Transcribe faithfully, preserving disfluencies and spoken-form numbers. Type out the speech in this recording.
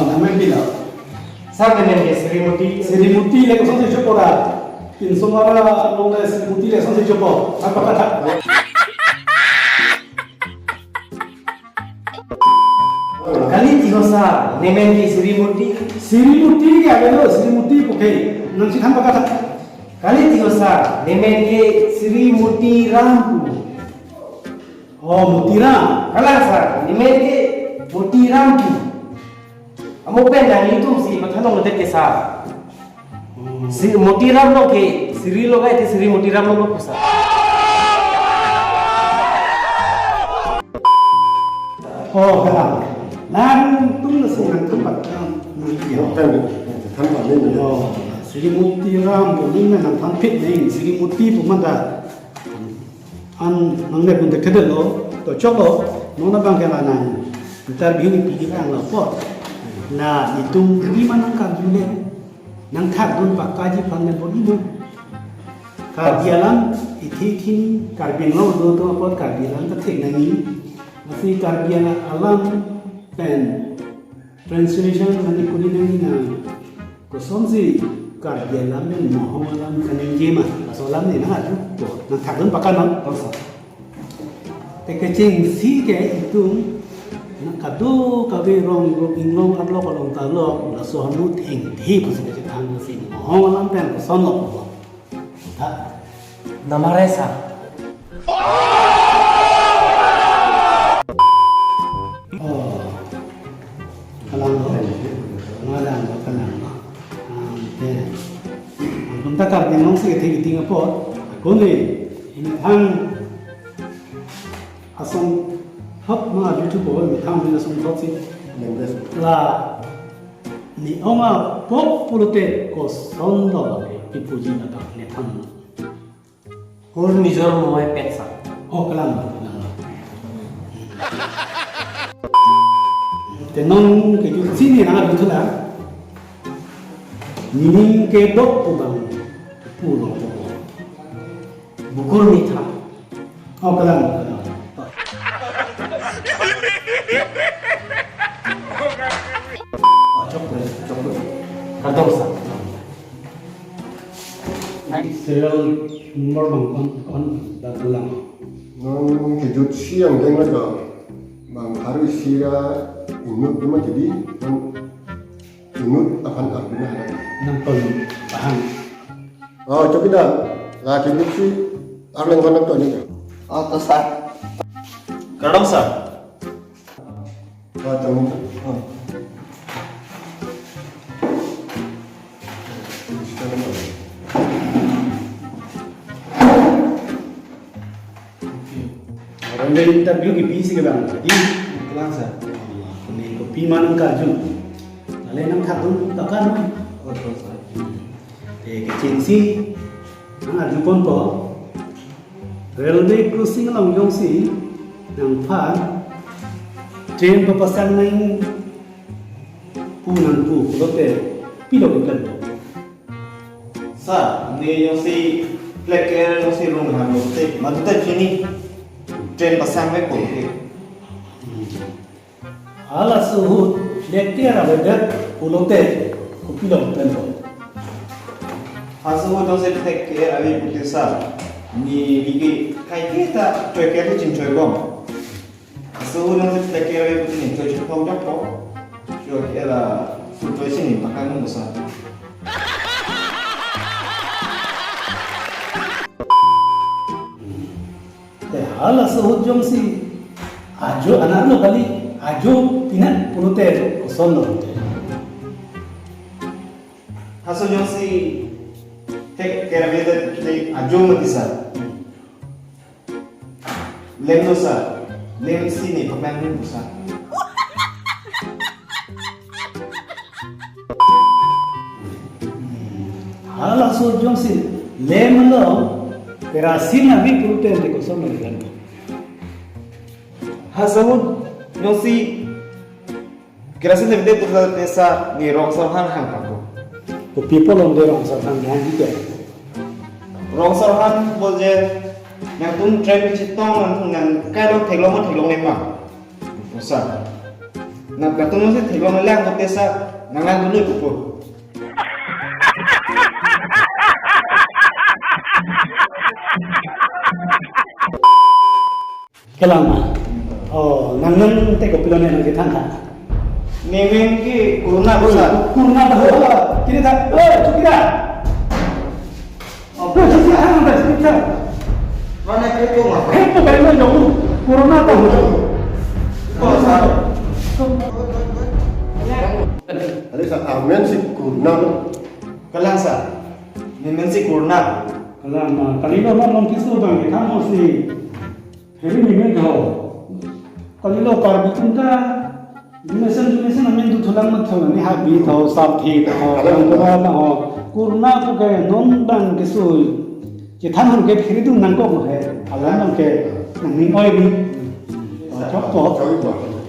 Nangmen pilo? Sir, nemen ke Srimoti. Srimoti le kosonsi chopo ra? Insomara nong le Srimoti le kosonsi chopo? Apa kata? Kali ti ho sir, nemen ke Srimoti. Srimoti ke avelo, Srimoti pu ke. Nangsi than pakatha. Kali ti ho sir, nemen ke Sri Motiram pu. Oh, Motiram. Kalang sir, nemen ke Motiram pu. Amo pen nanglitum si matha longledet ke sir. Hmm. Si Motiram lo ke, Sri lo ke, Sri Motiram lo ke sir. Oh, kalang. Nangtum na si nangthan pat, nang, nang, Nangthan, nangthan pat ni. Oh, Sri Motiram pu ni nangthan pit ni, Sri Moti pu manda. An nangne pun dekhe lo, to choklo, nona bang ke la nang interview ni pili ang lo po. Na itum ri ma nangkarju le, nangthakdun pakaji aphan le bor-i lo. Karbi alam ithi ithi ni Karbi Anglong do to apot Karbi alam ta thek nangji. Lasi Karbi alam pen translation mane kuri nangji na kosonsi Karbi alam pen Mohong alam kaningje ma, laso alam ni nang aju ko, nangthakdun pakan nang. Tosa. Te kechengsi ke itum nang kadokave rong rong inglong arlo kolong ta lo, laso hanu thengthe pusi kachethang si Mohong alam pen koson lo ko. Ha? Namare sir. Oh. Kalang lo. Kalang lo, kalang lo. Ah, oke. Antum ta Karbi Anglong si kethek iting apot. Ako ni, ini thang asong hap ma YouTube po, ini thang ini asong thot si. Language. La Ne-ong apok pulote koson do kipuji na tak ne tham. Hur nijor moi pet sir. Oh, kalang, kalang. Te non kejutsi ne nang adu thula. Nening kedok pu bang pulo pu. Bukur mitha. Oh, kalang, kalang. Oh, chok, chok. Kardom sir. Serial number bang kon, kon, bang kalang. Non kejutsi angdeng lake bang hari sira inut cuma jadi, non inut aphan arjuna hai. Nang ton paham. Oh, coba dah. Lagi mesti arleng mana tu ni? Oh, to sir. Kardom sir. Oh, tong. Oh. Orang dari interview ke bisi ke bang. Di kelang sir. Kami kopi manang karju. Lalu nangthakdun pakan. Oh, to sir. Te kechengsi nang arju ponpo. Railway crossing along jongsi nangphan train papasang nang pu nangpu pulote pilo ke plan. Sir, ne jongsi flag carrier jongsi rung ham lote, madu ta chini train pasang me pulote. Halaso ahut flag carrier avedet pulote kopilo plan po? Halaso ahut jongsi flag carrier ave pulote sir, ne neli ke kaike ta choi ke chingchoi bom. Halaso ahut jongsi flag carrier ave pulote ne choi chingthok jok po. Choi ke la su choi si ne pakang mo sir. Te halaso ahut jongsi ajo anak lo kali, ajo pinak pulote koson lo te. Halaso jongsi flag carrier ave te ajo mati sir. Lem lo sir. Lem si ne paklang lo sir. Halaso jongsi lem lo kerosene ave pulote koson lo lem. Halaso ahut jongsi kerosene ave pulote sir ne rong sorhan hang pako. Kopi pulote rong sorhan hang di ke? Rong sorhan pulote nangtum train kechetong nang, nang kailong theklong ma theklong ne ma. Sir. Nang katung si theklong lang ko tesa nang nang dulu kupo. Kelang ma. Oh, nang nang te kopilo ne nang kethan tha. Nemen ke corona ko sa. Corona ta ho. Kini tha. Eh, chukida. Oh, chukida, ah, nang ta chukida. Mane ke ko ma. Ke ko bai lo jong. Corona ta ho. Ko sa. Ari sa amen si corona. Kelang sa. Nemen si corona. Kelang ma. Kali lo non non kisu bang kethan mo si. Heri ni men ho. Kali lo Karbi atum ta donation, donation amen dothulang matha, ni habi tho, sarthi tho, kalang kora tho. Corona pu ke non bang keso. Kethan hon ke heri dun nangkok he. Alam nang ke nangning oi ni. Chokpo. Chokpo.